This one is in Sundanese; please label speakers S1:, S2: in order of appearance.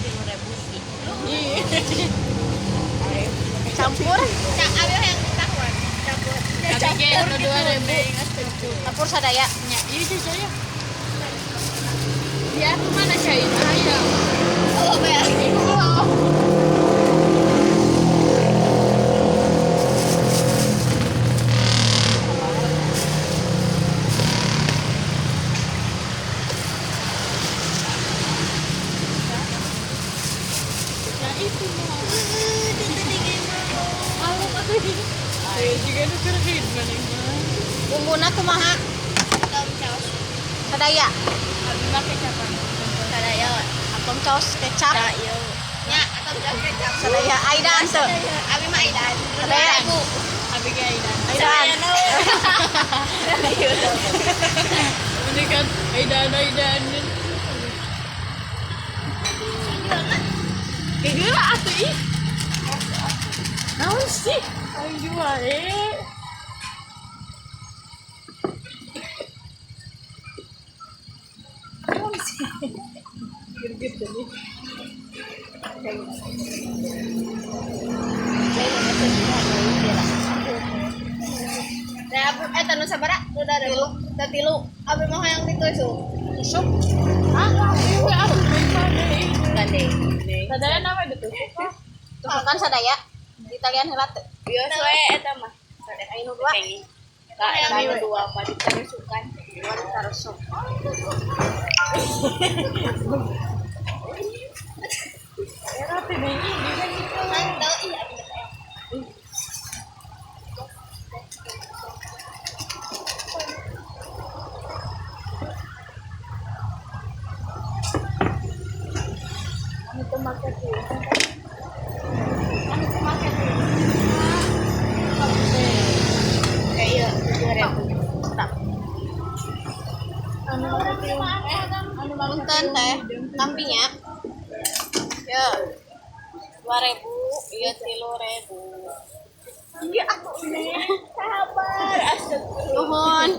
S1: 3.000 sih.
S2: Campur.
S1: Cak abi yang tahuan. Campur.
S3: Campur 2.000.
S2: Campur sadaya.
S3: Nya, ieu saya. Ya, mana cai ayam.
S1: Oh, bayar.
S3: Oh. Nah, itu mah. Malu atuh. Ayo juga nu keur maneh mah.
S2: Bumbuna kumaha?
S1: Tom caos.
S2: Sadaya.
S3: Abi mah kecapan.
S1: Sadaya.
S2: Atom caos kecap.
S1: Nah, ieu. Nya, atom caos kecap.
S2: Sadaya Aidan teu.
S1: Abi mah Aidan.
S2: Sadaya.
S3: Abi ge Aidan.
S2: Aidan.
S3: Ini kan Aidan Aidan. Geura atuh ih. Naon sih? Aing jual eh. Naon sih? Gerget tadi.
S1: Nah, eta nu sabaraha? Nu 2.000. Teh 3. Abi mah hayang ditusuk.
S2: Tusuk.
S3: Ah, ieu we atuh deui mah deui.
S1: Gandeng.
S3: Sadaya nama ditusuk mah.
S2: Tusukan sadaya. Di talian heula teu.
S1: Biasa we eta mah.
S2: Aya nu dua.
S1: Ka eta nu dua mah ditarusukan.
S2: Dua ditarusuk.
S3: Era teh deui di kan gitu.
S1: Mantau ih abi teh.
S3: Anu teu make teh. Anu teu make teh.
S1: Kayak ieu 7.000.
S2: Sedap.
S3: Anu make teh. Anu make
S2: Punten teh. Tampinya. Ya. 2.000, ieu 3.000.
S3: Iya aku ini.
S1: Sabar, astagfirullah.
S2: Nuhun.